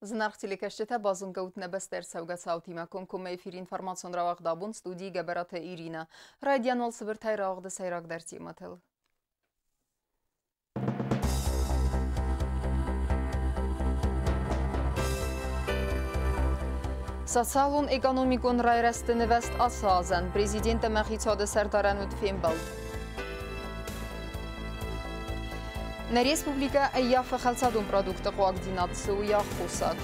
Зынаргъ телекӕсджытӕ, базонгӕ ут нӕ бӕстӕ ӕрцӕугӕ цаутимӕ. Комкоммӕ эфиры информацион рауагъд абон, студийы Гӕбӕраты Ирина. Райдиан уал цыбыртӕй рауагъды сӕйрагдӕр темӕтыл. Социалон-экономикон райрӕзты нывӕзт ацы азӕн. Президент ӕмӕ хицауады сӕрдарӕн уыд фембӕлд. Нӕ республикӕ ӕййафы хӕлцадон продукты хъуагдзинад, цы у йӕ аххосаг?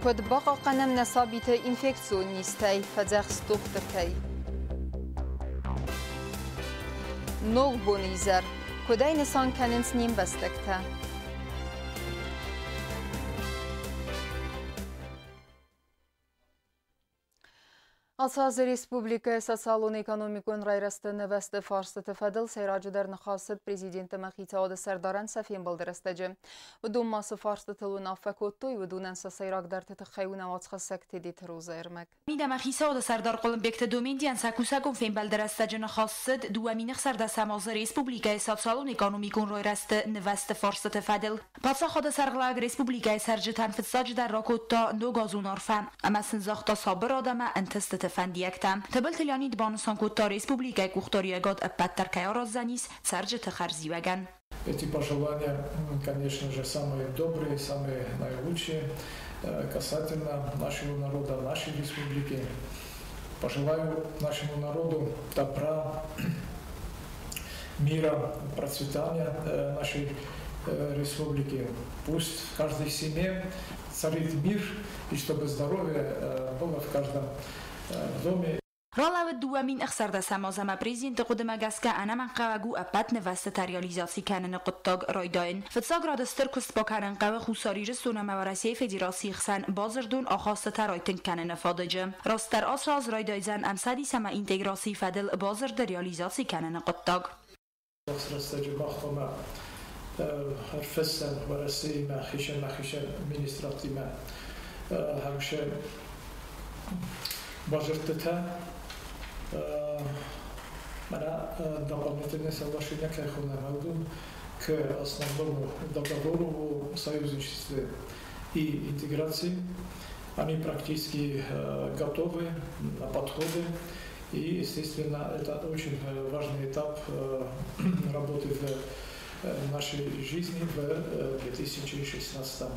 Куыд бахъахъхъӕнӕм нӕ сабиты инфекцион низтӕй, фӕдзӕхст дохтыртӕй? Ногбоны изӕр. Куыдӕй нысан кӕнынц не мбӕстӕгтӕ? Ацы азы республикӕйы социалон-экономикон райрӕзты нывӕзты фарстыты фӕдыл сӕйраджыдӕр ныхас цыд президент ӕмӕ хицауады сӕрдарӕн сӕ фембӕлды рӕстӕджы. Уыдон ма цы фарстытыл уынаффӕ кодтой, уыдонӕн сӕ сӕйрагдӕрты тыххӕй у нӕ уацхӕссӕг Тедеты Розӕ ӕрмӕг. Мидӕмӕ хицауады сӕрдар Хъуылымбегты Домендийӕн сӕ кусӕгон фембӕлды рӕстӕджы ныхас цыд 2016 азы республикӕйы социалон-экономикон райрӕзты нывӕзты фарстыты фӕдыл. Паддзахады сӕргълӕууӕг республикӕйы цӕрджытӕн фыццаджыдӕр ракодта ногазон арфӕ ӕмӕ сын загъта сабырад ӕмӕ ӕнтыстыты фӕндиӕгтӕ. Тыбылты Леонид банысан кодта, республикӕйы къухдариуӕгад ӕппӕт дӕр кӕй араздзӕнис цӕрджыты хӕрзиуӕгӕн. Эти пожелания, конечно же, самые добрые, самые наилучшие касательно нашего народа, нашей республики. Пожелаю нашему народу добра, мира, процветания нашей республики. Пусть в каждой семье царит мир и чтобы здоровье было в каждом доме. Ралӕууыд 2016 аз ӕмӕ президенты хъуыдымӕ гӕсгӕ ӕнӕмӕнгхъӕуӕг у ӕппӕт нывӕзтытӕ реализаци кӕныны хъуыддаг райдайын. Фыццаг рады стыр куыст бакӕнын хъӕуы Хуссар Ирыстон ӕмӕ Уӕрӕсейы Федерацийы хсӕн бадзырдон ахастытӕ райтынг кӕныны фадыджы. Растдӕр ацы аз райдайдзӕн ӕмцӕдис ӕмӕ интеграцийы фӕдыл бадзырды реализаци кӕныны хъуыддаг. Рӕстӕджы мах хъуамӕ ӕрфыссӕм Уӕрӕсеимӕ, хицӕн министрадтимӕ ӕмсе бадзырдтытӕ. Мӕнӕ дополнительное соглашение кӕй хонӕм, уыдон к основному договору о союзничестве и интеграции. Они практически готовы на подходе. И, естественно, это очень важный этап работы в нашей жизни в 2016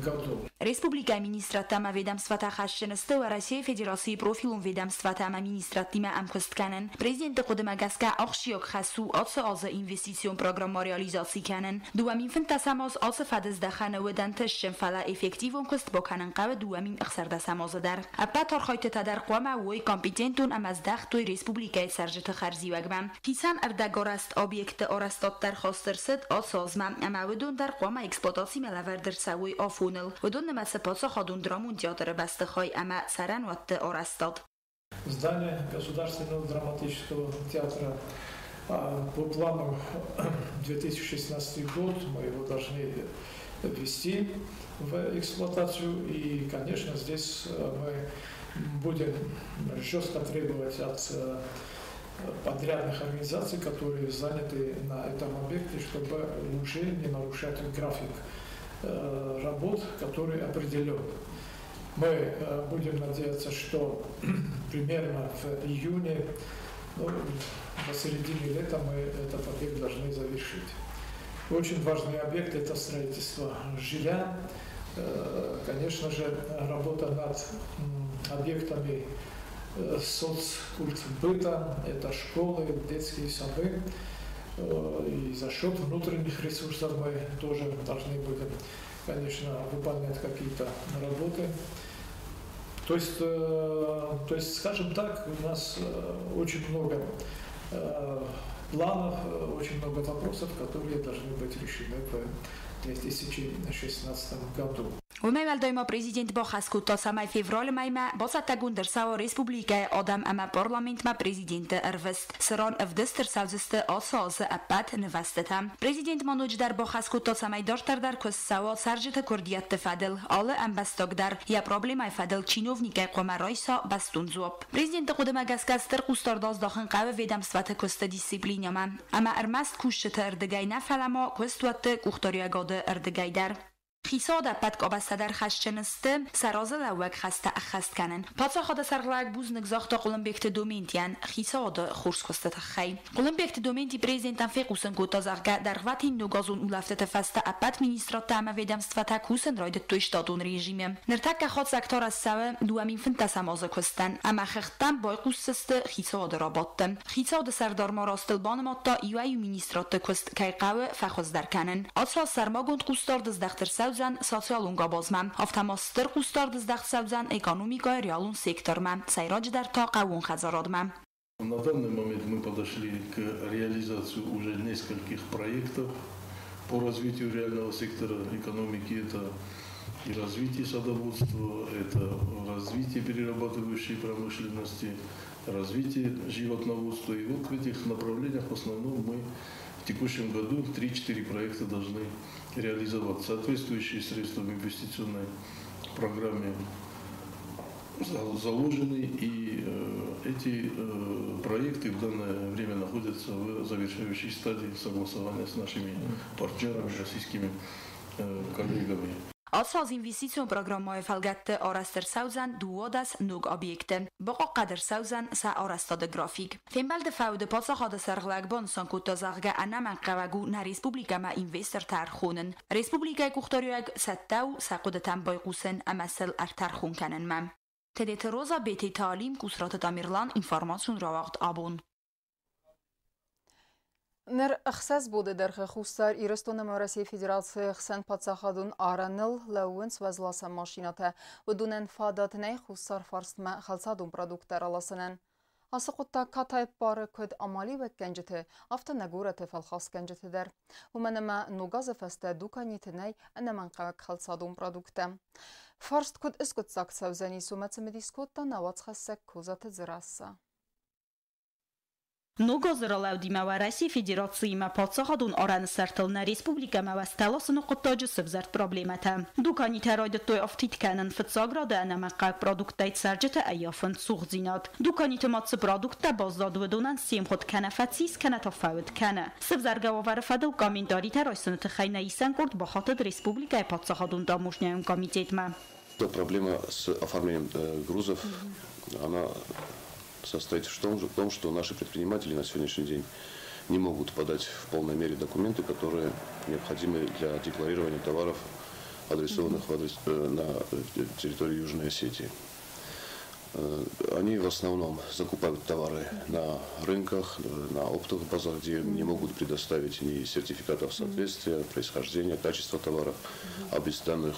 году. Республикӕйы министрадтӕ ӕмӕ ведомствӕтӕ хӕсджын сты Уӕрӕсейы Федерацийы профилон ведомствӕтӕ ӕмӕ министрадтимӕ ӕмкуыст кӕнын. Президенты хъуыдымӕ гӕсгӕ ахсджиаг хӕс у ацы азы инвестицион программӕ реализаци кӕнын. 2015 аз ацы фӕдыздӕхӕны уыд ӕнтыстджын, фӕлӕ эффективон куыст бакӕнын хъӕуы 2016 азы дӕр. Ӕппӕт архайдтытӕ дӕр хъуамӕ уой компетентон ӕмӕ здӕхт уой республикӕйы цӕрджыты хӕрзиуӕгмӕ. Хицӕн ӕрдӕгарӕзт объектты арӕзтад дӕр хаст ӕрцыд ацы азмӕ, ӕмӕ уыдон дӕр хъуамӕ эксплуатацимӕ лӕвӕрд ӕрцӕуой афоныл. Уыдон нымӕцы паддзахадон драмон театры бӕстыхай ӕмӕ цӕрӕнуӕтты арӕзтад. Здание Государственного драматического театра по плану 2016 год мы его должны ввести в эксплуатацию. И, конечно, здесь мы будем жестко требовать от подрядных организаций, которые заняты на этом объекте, чтобы уже не нарушать график работ, который определен. Мы будем надеяться, что примерно в июне, ну, до середины лета мы этот объект должны завершить. Очень важный объект – это строительство жилья. Конечно же, работа над объектами соцкультбыта, это школы, детские сады. И за счет внутренних ресурсов мы тоже должны будем, конечно, выполнять какие-то работы. То есть, скажем так, у нас очень много планов, очень много вопросов, которые должны быть решены в 2016 году. Уымӕй уӕлдай ма президент бахӕс кодта, цӕмӕй февралы мӕймӕ бацӕттӕгонд ӕрцӕуа республикӕйы адӕм ӕмӕ парламентмӕ президенты ӕрвыст, цыран ӕвдыст ӕрцӕудзысты ацы азы ӕппӕт нывӕзтытӕ. Президент ма ноджыдӕр бахӕс кодта, цӕмӕй дарддӕр дӕр куыст цӕуа цӕрджыты куырдиӕтты фӕдыл. Алы ӕмбӕстаг дӕр йӕ проблемӕйы фӕдыл чиновникӕй хъуамӕ райса бӕстон дзуапп. Президенты хъуыдымӕ гӕсгӕ стыр хъусдард аздахын хъӕуы ведомствӕты куысты дисциплинӕмӕ. Ӕмӕ ӕрмӕст кусджыты ӕрдыгӕй нӕ, фӕлӕ ма куыстуӕтты къухдариуӕгады. хицауады ӕрдыгӕй дӕр. Хицауад ӕппӕт къабӕзтӕ дӕр хӕсджын сты сӕ разылӕууӕг хӕстӕ ӕххӕст кӕнын. Паддзахады сӕргълӕууӕг бузныг загъта Хъуылымбегты Доментийӕн хицауады хорз куысты тыххӕй. Хъуылымбегты Доменти президентӕн фехъусын кодта, зӕгъгӕ, дӕргъвӕтин ногазон улӕфтыты фӕстӕ ӕппӕт министрадтӕ ӕмӕ ведомствӕтӕ кусын райдыдтой штатон режимы. Ныртӕккӕ хатдзӕгтӕ арӕзт цӕуы 2015 азы куыстӕн ӕмӕ хыгъдтӕм байхъусдзысты хицауады рабадты. Хицауады сӕрдар ма растыл банымадта, иуӕй-иу министрадты куыст кӕй хъӕуы фӕхуыздӕр кӕнын. Ацы аз сӕрмагонд хъусдард здӕхт ӕрцӕудзӕн социалон къабазмӕ, афтӕ ма стыр хъусдард здӕхт цӕудзӕн экономикӕйы реалон сектормӕ, сӕйраджыдӕр та хъӕууон хӕдзарадмӕ. На данный момент мы подошли к реализации уже нескольких проектов по развитию реального сектора экономики. Это и развитие садоводства, это развитие перерабатывающей промышленности, развитие животноводства. И вот в этих направлениях в основном мы в текущем году 3-4 проекта должны реализовать. Соответствующие средства в инвестиционной программе заложены, и эти проекты в данное время находятся в завершающей стадии согласования с нашими партнерами, российскими коллегами. Ацы аз инвестицион программӕйы фӕлгӕтты арӕзт ӕрцӕудзӕн 12 ног объекты. Бахъахъхъӕд ӕрцӕудзӕн сӕ арӕзтады график. Фембӕлды фӕуды паддзахады сӕргълӕууӕг банысан кодта, зӕгъгӕ, ӕнӕмӕнгхъӕуӕг у нӕ республикӕмӕ инвестортӕ ӕрхонын. Республикӕйы къухдариуӕг цӕттӕ у сӕ хъуыдытӕм байхъусын ӕмӕ сыл ӕртӕрхон кӕнынмӕ. Тедеты Роза, Бететы Алим, Къусраты Тамерлан, информацион рауагъд «Абон». Ныр 6 боны дӕргъы Хуссар Ирыстон ӕмӕ Уӕрӕсейы Федерацийы хсӕн паддзахадон арӕныл лӕууынц уӕзласӕн машинӕтӕ. Уыдонӕн фадат нӕй хуссар фарстмӕ хӕлцадон продукттӕ раласынӕн. Ацы хъуыддаг катай ппары куыд амалиуӕггӕнджыты, афтӕ нӕ горӕты фӕлхасгӕнджыты дӕр. Уымӕн ӕмӕ ног азы фӕстӕ дуканиты нӕй ӕнӕмӕнгхъӕуӕг хӕлцадон продукттӕ. Фарст куыд ӕскъуыддзаг цӕудзӕнис, уымӕ цымыдис кодта нӕ уацхӕссӕг Козаты Дзерасса. Ног азы ралӕудимӕ Уӕрӕсейы Федерациимӕ паддзахадон арӕны сӕртыл нӕ республикӕмӕ уӕзтӕ ласыны хъуыддаджы сӕвзӕрд проблемӕтӕ. Дуканитӕ райдыдтой афтид кӕнын, фыццаг рады ӕнӕмӕнгхъӕуӕг продукттӕй цӕрджытӕ ӕййафынц цухдзинад. Дуканиты ма цы продукттӕ баззад, уыдонӕн се мгъуыд кӕнӕ фӕцис, кӕнӕ та фӕуд кӕны. Сӕвзӕргӕ уавӕры фӕдыл комментаритӕ райсыны тыххӕй нӕ исӕн къорд бахатыд республикӕйы паддзахадон таможнӕйон комитетмӕ. Проблема с оформлением грузов, она состоит в том, что наши предприниматели на сегодняшний день не могут подать в полной мере документы, которые необходимы для декларирования товаров, адресованных на территории Южной Осетии. Они в основном закупают товары на рынках, на оптовых базах, где не могут предоставить ни сертификатов соответствия, происхождения, качества товаров, а без данных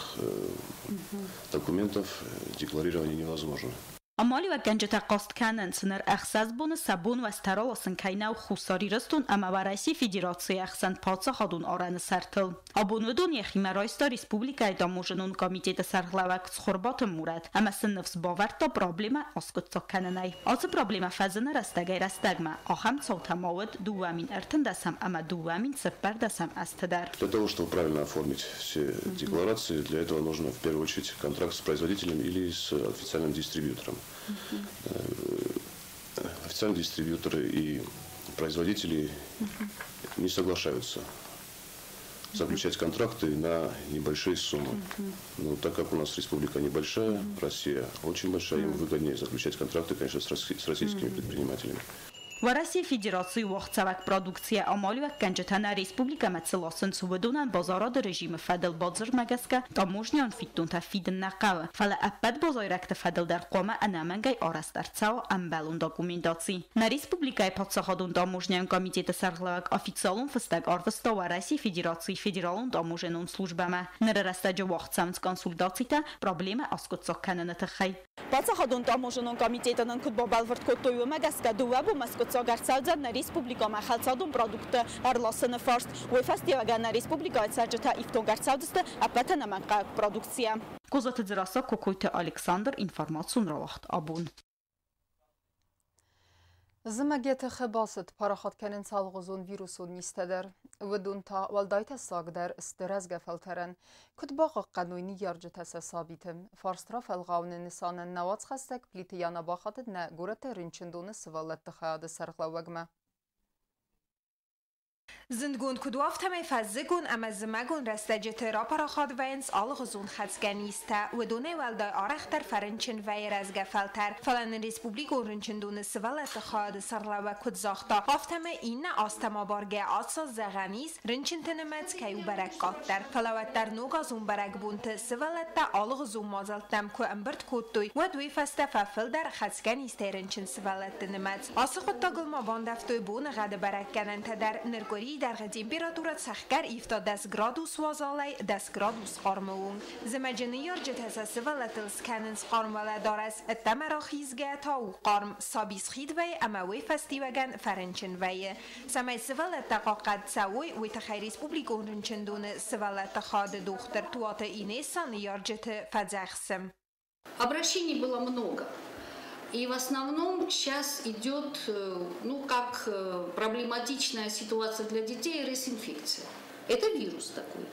документов декларирование невозможно. Амалиуӕггӕнджытӕ хъаст кӕнынц, ныр 6 боны сӕ бон уӕзтӕ раласын кӕй нӕу Хуссар Ирыстон ӕмӕ Уӕрӕсейы Федерацийы ӕхсӕн паддзахадон арӕны сӕртыл. Абон уыдон йӕхимӕ райста республикӕйы таможенон комитеты сӕргълӕууӕг Цхуырбаты Мурӕт ӕмӕ сын ныфс бавӕрдта проблемӕ аскъуыддзаг кӕнынӕй. Ацы проблемӕ фӕзыны рӕстӕгӕй-рӕстӕгмӕ. Ахӕм цаутӕ ма уыд 2013 ӕмӕ 2014 азты дӕр. Для того, чтобы правильно оформить все декларации, для этого нужно в первую очередь контракт с производителем или с официальным дистрибьютором. Официальные дистрибьюторы и производители не соглашаются заключать контракты на небольшие суммы. Но так как у нас республика небольшая, Россия очень большая, им выгоднее заключать контракты, конечно, с российскими предпринимателями. Уӕрӕсейы Федерацийы уагъдцӕуӕг продукцийӕ амалиуӕггӕнджытӕ нӕ республикӕмӕ цы ласынц, уыдонӕн базарады режимы фӕдыл бадзырдмӕ гӕсгӕ таможнӕйон фиддонтӕ фидын нӕ хъӕуы, фӕлӕ ӕппӕт базайрӕгты фӕдыл дӕр хъуамӕ ӕнӕмӕнгӕй арӕзт ӕрцӕуа ӕмбӕлон документаци. Нӕ республикӕйы паддзахадон таможнӕйон комитеты сӕргълӕууӕг официалон фыстӕг арвыста Уӕрӕсейы Федерацийы Федералон таможенон службӕмӕ. Ныры рӕстӕджы уагъд цӕуынц консультацитӕ проблемӕ аскъуыддзаг кӕныны тыххӕй. Паддзахадон таможенон комитеты нын куыд бабӕлвырд кодтой, уымӕ гӕсгӕ 2 бонмӕ скъуыддзаг ӕрцӕудзӕн нӕ республикӕмӕ хӕлцадон продуктты ӕрласыны фарст. Уый фӕстиуӕгӕн нӕ республикӕйы цӕрджытӕ ифтонг ӕрцӕудзысты ӕппӕт ӕнӕмӕнгхъӕуӕг продукцийӕ. Козаты Дзерасса, Кокойты Александр, информацион рауагъд «Абон». Зымӕг йӕ тыхы бацыд, парахат кӕнынц алыгъуызон вирусон низтӕ дӕр. Уыдон та уӕлдай тӕссагдӕр сты рӕзгӕ фӕлтӕрӕн. Куыд бахъахъхъӕной ныййарджытӕ сӕ сабиты? Фарст рафӕлгъауыны нысанӕн нӕ уацхӕссӕг Плиты Яна бахатыд нӕ горӕты рынчындоны сывӕллӕтты хайады сӕргълӕууӕгмӕ. Зындгонд куыд у, афтӕмӕй фӕззыгон ӕмӕ зымӕгон рӕстӕджыты рапарахат вӕййынц алыгъуызон хӕцгӕ низтӕ. Уыдонӕй уӕлдай арӕхдӕр фӕрынчын вӕййы рӕзгӕ фӕлтӕр. Фӕлӕ нын республикон рынчындоны сывӕллӕтты хайады сӕргълӕууӕг куыд загъта, афтӕмӕй иннӕ азтӕм абаргӕ ацы аз зӕгъӕн ис, рынчынты нымӕц кӕй у бӕрӕг къаддӕр. Фӕлӕ уӕддӕр ногазон бӕрӕгбонты сывӕллӕттӕ алыгъуызон мадзӕлттӕм куы ӕмбырд кодтой, уӕд уый фӕстӕ фӕфылдӕр хӕцгӕ низтӕй рынчын сывӕллӕтты нымӕц. Ацы хъуыддагыл ма бандӕвтой боныгъӕды бӕрӕггӕнӕнтӕ дӕр. Ныр къуырийы дӕргъы температурӕ цӕхгӕр ивта 10 градус уазалӕй 10 градус хъармы онг. Зымӕджы ныййарджытӕ сӕ сывӕллӕттыл скӕнынц хъарм уӕлӕдарӕс, ӕддӕмӕ рахизгӕ та у хъарм. Саби схид вӕййы ӕмӕ уый фӕстиуӕгӕн фӕрынчын вӕййы. Цӕмӕй сывӕллӕттӕ хъахъхъӕд цӕуой, уый тыххӕй республикон рынчындоны сывӕллӕтты хайады дохтыр Туаты Инесса ныййарджыты фӕдзӕхсы. Обращений было много. И в основном сейчас идет, ну, как проблематичная ситуация для детей, РС-инфекция. Это вирус такой.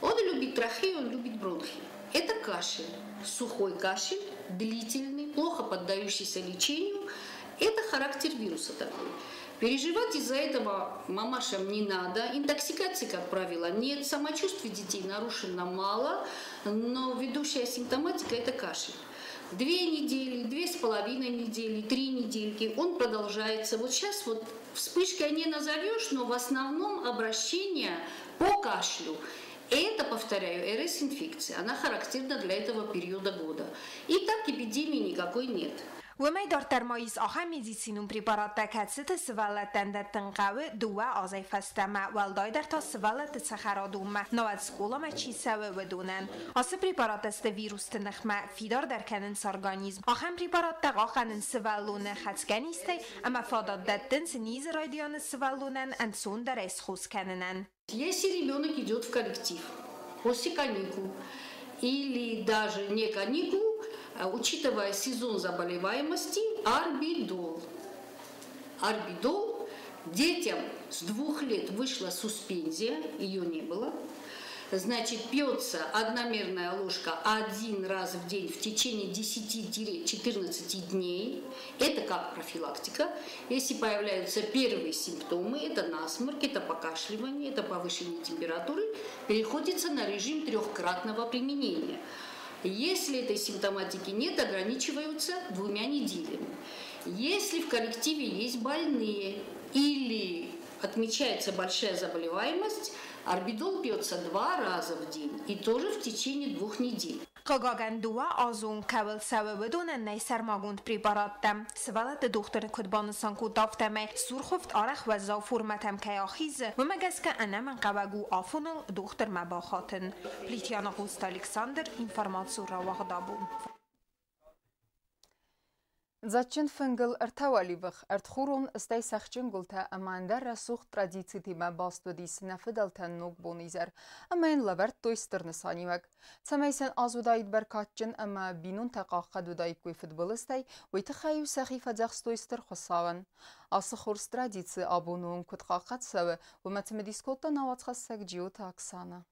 Он любит трахею, он любит бронхи. Это кашель, сухой кашель, длительный, плохо поддающийся лечению. Это характер вируса такой. Переживать из-за этого мамашам не надо. Интоксикации, как правило, нет. Самочувствие детей нарушено мало, но ведущая симптоматика – это кашель. 2 недели, 2,5 недели, 3 недельки, он продолжается. Вот сейчас вот вспышкой не назовешь, но в основном обращение по кашлю. Это, повторяю, РС-инфекция. Она характерна для этого периода года. И так эпидемии никакой нет. Уымӕй дарддӕр ма ис ахӕм медицинон препараттӕ, кӕцыты сывӕллӕттӕн дӕттын хъӕуы 2 азӕй фӕстӕмӕ, уӕлдайдӕр та сывӕллӕтты цӕхӕрадонмӕ, науӕд скъоламӕ чи цӕуы, уыдонӕн. Ацы препараттӕ сты вирусты ныхмӕ, фидардӕр кӕнынц организм. Ахӕм препараттӕ хъахъхъӕнынц сывӕллоны хӕцгӕ низтӕй ӕмӕ фадат дӕттынц низы райдианы сывӕллонӕн ӕнцондӕрӕй схос кӕнынӕн. Если ребенок идет в коллектив после каникул или даже не каникул, учитывая сезон заболеваемости, арбидол. Арбидол детям с 2 лет вышла суспензия, ее не было. Значит, пьется одномерная ложка один раз в день в течение 10-14 дней. Это как профилактика. Если появляются первые симптомы, это насморк, это покашливание, это повышение температуры, переходится на режим трехкратного применения. Если этой симптоматики нет, ограничиваются 2 неделями. Если в коллективе есть больные или отмечается большая заболеваемость, арбидол пьется два раза в день и тоже в течение 2 недель. Хъыгагӕн, 2 азы онг кӕуыл цӕуы, уыдонӕн нӕй сӕрмагонд препараттӕ. Сывӕллӕтты дохтыры куыд банысан кодта, афтӕмӕй сурхуыфт арӕх уӕззау формӕтӕм кӕй ахизы, уымӕ гӕсгӕ ӕнӕмӕнгхъӕуӕг у афоныл дохтырмӕ бахатын. Плиты Яна, Хъоцты Александр, информацион рауагъд «Абон». Дзаджджын фынгыл ӕртӕ уӕливых, ӕртхурон, стӕй цӕхджын гуылтӕ ӕмӕ ӕндӕр рӕсугъд традицитимӕ баст уыдис нӕ фыдӕлтӕн Ногбоны изӕр ӕмӕ йын лӕвӕрдтой стыр нысаниуӕг. Цӕмӕй сын аз уыдаид бӕркадджын ӕмӕ бинонтӕ хъахъхъӕд уыдаиккой фыдбылызтӕй, уый тыххӕй-иу сӕхи фӕдзӕхстой Стыр Хуыцауӕн. Ацы хорз традици абоны онг куыд хъахъхъӕд цӕуы, уымӕ цымыдис кодта нӕ уацхӕссӕг Джиоты Оксана.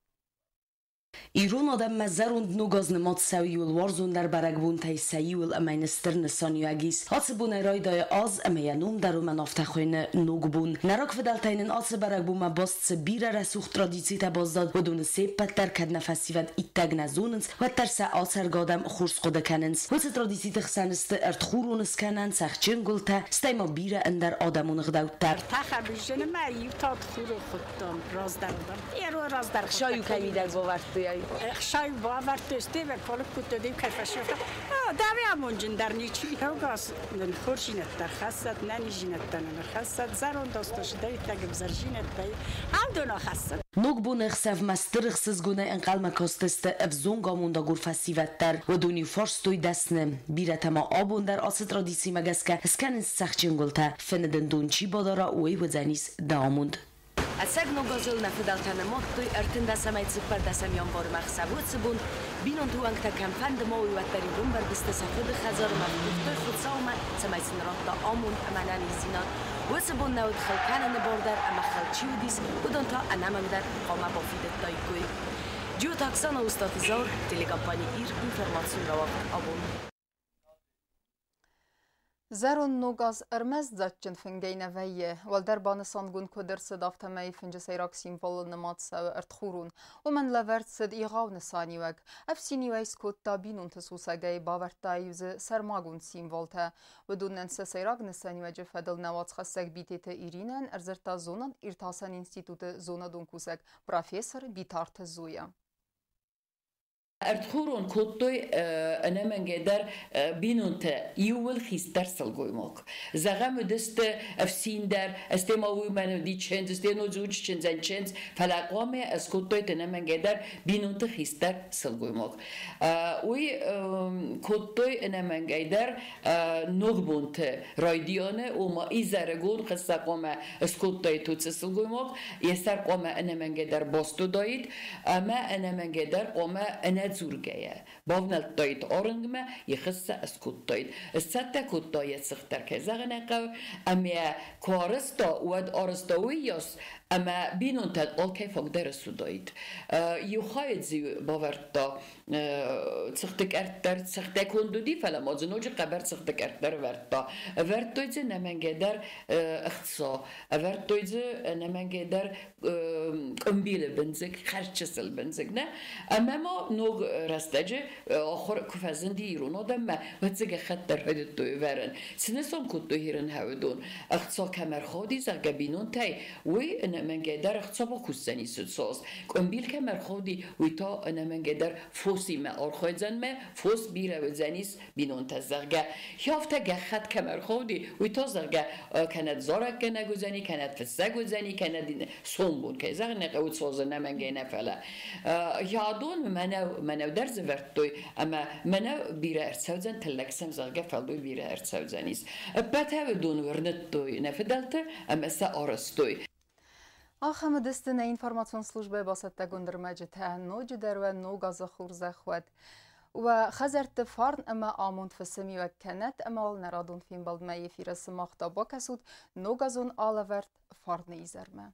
Ирон адӕммӕ зӕронд Ног аз нымад цӕуы иууыл уарзондӕр бӕрӕгбонтӕй сӕ иуыл ӕмӕ йын стыр нысаниуӕг ис. Ацы бонӕй райдайы аз ӕмӕ йӕ ном дӕр уымӕн афтӕ хуыйны Ногбон. Нӕ рагфыдӕлтӕй нын ацы бӕрӕгбонмӕ баст цы бирӕ рӕсугъд традицитӕ баззад, уыдоны се ппӕт дӕр кӕд нӕ фӕсивӕд иттӕг нӕ зонынц, уӕддӕр сӕ ацӕргӕ адӕм хорз хъуыды кӕнынц. Уыцы традициты хсӕн сты ӕртхурон скӕнӕн, цӕхджын гуылтӕ, стӕй ма бирӕ ӕндӕр адӕмон ӕгъдӕуттӕ. Тахабижжены ма иу тад хуры хуыдтам раздӕр. Раздӕр. Хсайу кӕй мидӕг бавӕрдтой? Хсайу бавӕрдтой, стеве колып куыдтой, иу кӕй фӕсӕфта. Дави амонджындӕр ничи. Ногаз нын хорзинӕдтӕ рхӕссӕд, нӕнизинӕдтӕ нын ӕрхӕссӕд, зӕронд азты сыдӕйттӕг ӕвзӕрзинӕдтӕй алдон ахӕссӕд. Ногбоны ӕхсӕвмӕ стыр ӕхсызгонӕй ӕнхъӕлмӕ кастысты ӕвзонг амондагур фӕсивӕд дӕр. Уыдон-иу фарстой дӕсны. Бирӕтӕ ма абон дӕр ацы традицимӕ гӕсгӕ скӕнынц цӕхджын гуылтӕ. Фыны дын дон чи бадара, уый уыдзӕнис дӕ амонд. Ӕцӕг Ног азыл нӕ фыдӕлтӕ нымадтой 13-ӕмӕ 14-ӕм январы ӕхсӕв. Уыцы бон бинонты уӕнгтӕ кӕмфӕнды ма уой, уӕддӕр иу ӕмбырд сты сӕ фыды хӕдзары ӕмӕ куывтой Хуыцаумӕ, цӕмӕй сын радта амонд ӕмӕ ӕнӕниздзинад. Уыцы бон нӕ уыд хыл кӕныны бар дӕр ӕмӕ хыл чи уыдис, уыдон та ӕнӕмӕнгдӕр хъуамӕ бафидыдтаиккой. Джиоты Оксана, Устаты Заур, телекомпани «Ир», информацион рауагъд «Абон». Зӕронд ног аз ӕрмӕст дзаджджын фынгӕй нӕ вӕййы. Уӕлдӕр банысангонд куыд ӕрцыд, афтӕмӕй фынджы сӕйраг символы нымад цӕуы ӕртхурон. Уымӕн лӕвӕрд цыд егъау нысаниуӕг. Ӕфсин-иу ӕй скодта бинонты сусӕгӕй, бавӕрдта-иу дзы сӕрмагонд символтӕ. Уыдонӕн сӕ сӕйраг нысаниуӕджы фӕдыл нӕ уацхӕссӕг Битеты Иринӕйӕн ӕрдзырдта зонад-иртасӕн институты зонадон кусӕг, профессор Битарты Зоя. Ӕртхурон кодтой ӕнӕмӕнгӕй дӕр бинонтӕ иууыл хистӕр сылгоймаг. Зӕгъӕм, уыдысты ӕфсин дӕр, стӕй ма уымӕн уыди чындз, стӕй ноджы уыд чындзӕн чындз, фӕлӕ хъуамӕ скодтой ӕнӕмӕнгӕй дӕр бинонты хистӕр сылгоймаг. Уый кодтой ӕнӕмӕнгӕй дӕр ногбонты райдианы, ома изӕрыгон хыссӕ хъуамӕ скодтаид уыцы сылгоймаг, йӕ сӕр хъуамӕ ӕнӕмӕнгӕй дӕр баст уыдаид, ӕмӕ ӕнӕмӕнгӕй дӕр хъуамӕ ӕнӕдзургӕйӕ бавнӕлдтаид арынгмӕ, йӕ хыссӕ скодтаид. Сцӕттӕ кодта йӕ цыхт дӕр, кӕй зӕгъын ӕй хъӕуы, ӕмӕ куы арӕзта, уӕд арӕзта уыйас, ӕмӕ бинонтӕн алкӕй фаг дӕр суыдаид. Иу хайы дзы бавӕрдта цыхты къӕртт дӕр, цыхтӕ конд уыди, фӕлӕ ма дзы ноджы хъӕбӕр цыхты къӕртт дӕр ӕвӕрдта. Ӕвӕрдтой дзы ӕнӕмӕнгӕй дӕр ӕхца, ӕвӕрдтой дзы ӕнӕмӕнгӕй дӕр къуымбилы бындзыг, хӕрзчысыл бындзыг, нӕ? Ӕмӕ ма ног рӕстӕджы ахуыр куы фӕзынди ирон адӕммӕ, уӕд дзы гӕххӕтт дӕр райдыдтой ӕвӕрын. Цы нысан кодтой ирон хӕуыдон? Ӕхца кӕм ӕрхауди, зӕгъгӕ, бинонтӕй, уый ӕнӕмӕнгӕй дӕр ӕхца бакусдзӕни цуцоз. Къуымбил кӕм ӕрхауди, уый та ӕнӕмӕнгӕй дӕр фосимӕ архайдзӕн мӕ фос бирӕ уыдзӕнис бинонтӕ, зӕгъгӕ. Афтӕ гӕххӕтт кӕм ӕрхауди, уый та, зӕгъгӕ, кӕнӕ зарӕггӕнӕг уыдзӕни, кӕнӕ фыссӕг уыдзӕни, кӕнӕ сомбон, кӕй зӕгъын ӕй хъӕуы, цозы нӕмӕнгӕй нӕ, фӕлӕ. Адон мӕнӕу дӕр дзы вӕрдтой, ӕмӕ мӕнӕу бирӕ ӕрцӕудзӕн, тыллӕг сӕм, зӕгъгӕ, фӕллой бирӕ ӕрцӕудзӕнис. Ӕппӕт уыдон уырныдтой нӕ фыдӕлты ӕмӕ сӕ арӕзтой. Ахӕм уыдысты нӕ информацион службӕйы бацӕттӕгонд ӕрмӕджытӕ. Ноджыдӕр уӕ ног азы хорзӕх уӕд! Уӕ хӕдзӕртты фарн ӕмӕ амонд фысымиуӕг кӕнӕт ӕмӕ уал нӕ радон фембӕлдмӕ эфиры сымах та бакӕсут ногазон алӕвӕрд Фарны изӕрмӕ.